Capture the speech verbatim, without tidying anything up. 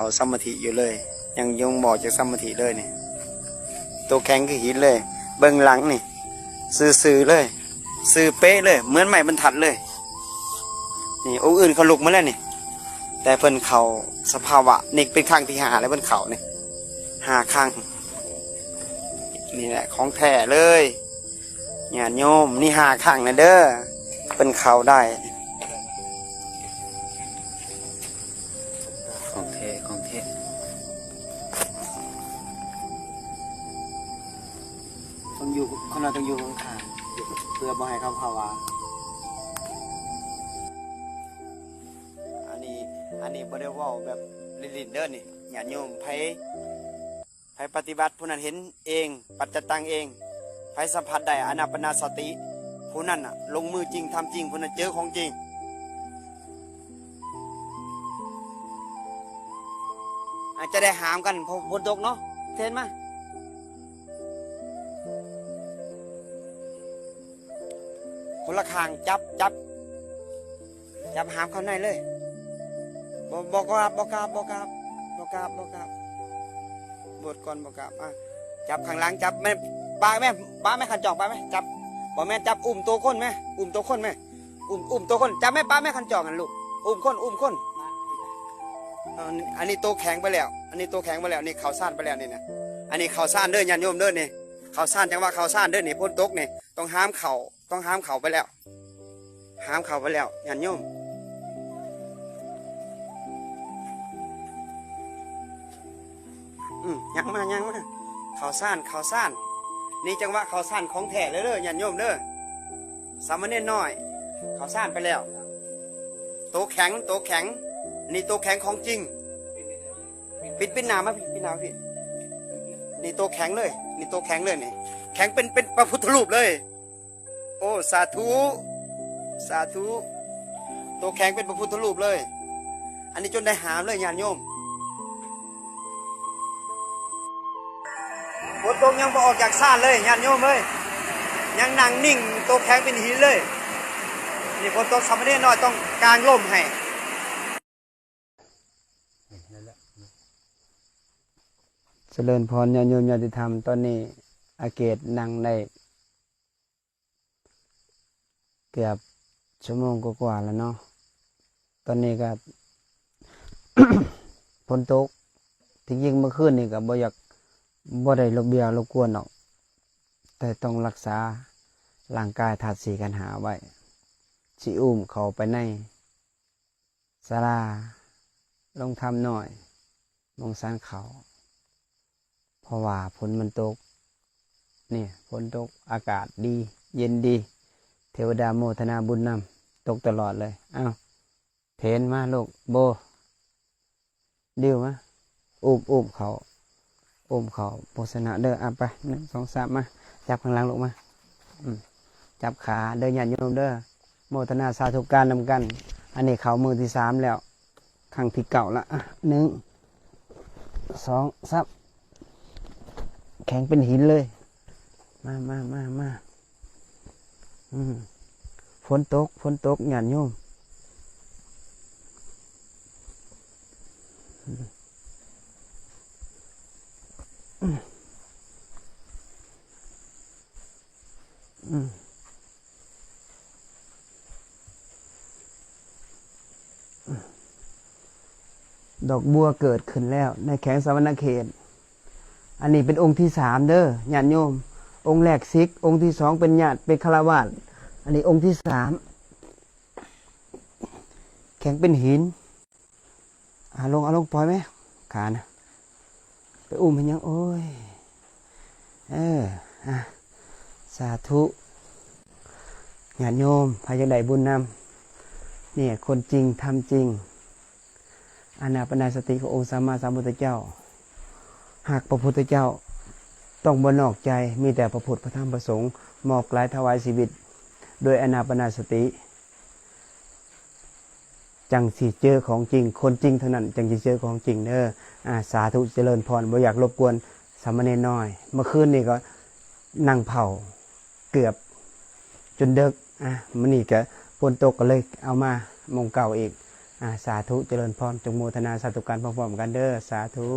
เขาสมาธิอยู่เลย ยังยงบอกจากสมาธิเลยนี่ ตัวแข็งคือหินเลย เบิ่งหลังนี่ ซื่อๆเลย ซื่อเป๊ะเลย เหมือนไม้บรรทัดเลย นี่ องค์อื่นเขาลุกมาแล้วนี่ แต่เพิ่นเข้าสภาวะ นี่เป็นครั้งที่ห้าแล้วเพิ่นเข้านี่ ห้าครั้ง นี่แหละของแท้เลย ญาติโยม นี่ห้าครั้งนะเด้อ เพิ่นเข้าได้ ของแท้ ของแท้ ต้องอยู่ คนเราต้องอยู่ข้างๆ เพื่อบ่ให้เขาเข้าว่า อันนี้ อันนี้บ่ได้เว้าแบบเล่นๆเด้อนี่ ญาติโยม ไผ ไผปฏิบัติผู้นั้นเห็นเอง ปัจจตังเอง ไผสัมผัสได้อานาปานสติ ผู้นั้นน่ะ ลงมือจริง ทำจริง ผู้นั้นเจอของจริง อาจจะได้หามกัน เพราะฝนตกเนาะ เทนมา คนละข้าง จับ จับ จับหามเข้าในเลย บ่ บ่กราบ บ่กราบ บ่กราบ บ่กราบ บ่กราบ บวชก่อน บ่กราบ อ่ะ จับข้างหลัง จับแม่ ปะแม่ ปะแม่ขันจอง ปะแม่ จับ บ่แม่น จับอุ้มตัวคนแม่ อุ้มตัวคนแม่ อุ้ม อุ้มตัวคน จับแม่ ปะแม่ขันจองหั่นลูก อุ้มคน อุ้มคน เอา อันนี้ตัวแข็งไปแล้ว อันนี้ตัวแข็งไปแล้ว นี่เข้าฌานไปแล้วนี่นะ อันนี้เข้าฌานเด้อ ญาติโยมเด้อนี่ เข้าฌาน จังหวะเข้าฌานเด้อนี่ ฝนตกนี่ ต้องหามเข้า ต้องหามเข้าไปแล้ว หามเข้าไปแล้ว ญาติโยม อืม ย่างมา ย่างมา เข้าฌาน เข้าฌาน นี่จังหวะเข้าฌานของแท้เลยเด้อ ญาติโยมเด้อ สามเณรน้อย เข้าฌานไปแล้ว ตัวแข็ง ตัวแข็ง นี่ตัวแข็งของจริง ปิด ปิดหน้ามาพี่ ปิดหน้ามาพี่ นี่ตัวแข็งเลย นี่ตัวแข็งเลยนี่ แข็งเป็น เป็นพระพุทธรูปเลย โอ้ สาธุ สาธุ ตัวแข็งเป็นพระพุทธรูปเลย อันนี้จนได้หามเลย ญาติโยม ฝนตกยังบ่ออกจากฌานเลย ญาติโยมเอ้ย ยังนั่งนิ่ง ตัวแข็งเป็นหินเลย นี่ฝนตก สามเณรน้อยต้องกางร่มให้ เจริญพร ญาติโยมญาติธรรม ตอนนี้อาเกตนั่งได้ เกือบชั่วโมงกว่าๆแล้วเนาะ ตอนนี้ก็ ฝนตก ที่จริงเมื่อคืนนี่ก็บ่อยาก บ่ได้รบเบียรบกวนหรอก แต่ต้องรักษาร่างกายธาตุสี่ขันธ์ห้าไว้ สิอุ้มเข้าไปในศาลาลงธรรมน้อย หม่องฉันข้าว เพราะว่าฝนมันตก นี่ ฝนตก อากาศดี เย็นดี เทวดาโมทนาบุญนำ ตกตลอดเลย อ้าว เทนมาลูก โบ ดิวมา อุ้ม อุ้มเข้า อุ้มเข้าโภชนะเด้อ อ่ะ ไป หนึ่ง สอง สาม มา จับข้างหลังลูกมา อืม จับขาเด้อ ญาติโยมเด้อ โมทนาสาธุการนำกัน อันนี้เข้ามื้อที่สามแล้ว ครั้งที่เก้าละ อ่ะ หนึ่ง สอง สาม แข็งเป็นหินเลย มา มา มา มา อืม ฝนตก ฝนตก ญาติโยม อืม อืม อืม ดอกบัวเกิดขึ้นแล้วในแขวงสะหวันนะเขต อันนี้เป็นองค์ที่สามเด้อ ญาติโยม องค์แรกสิก องค์ที่สองเป็นญาติ เป็นฆราวาส อันนี้องค์ที่สาม แข็งเป็นหิน อ่า ลง เอาลง ปล่อยไหม ขานะ ไปอุ้มมันยัง โอ้ย เออ อ่ะ สาธุ ญาติโยม ใครอยากได้บุญนำ เนี่ย คนจริง ทำจริง อานาปานสติขององค์สัมมาสัมพุทธเจ้า หากพระพุทธเจ้า ต้องบ่นอกใจ มีแต่พระพุทธ พระธรรม พระสงฆ์ มอบกายถวายชีวิต โดยอานาปานสติ จังสิเจอของจริง คนจริงเท่านั้นจังสิเจอของจริงเด้อ อ่า สาธุเจริญพร บ่อยากรบกวนสามเณรน้อย เมื่อคืนนี่ก็นั่งเฝ้าเกือบจนดึก อ่ะ มื้อนี้ก็ฝนตกก็เลยเอามาหม่องเก่าอีก อ่า สาธุ เจริญพร จงโมทนาสาธุการพร้อมๆกันเด้อ สาธุ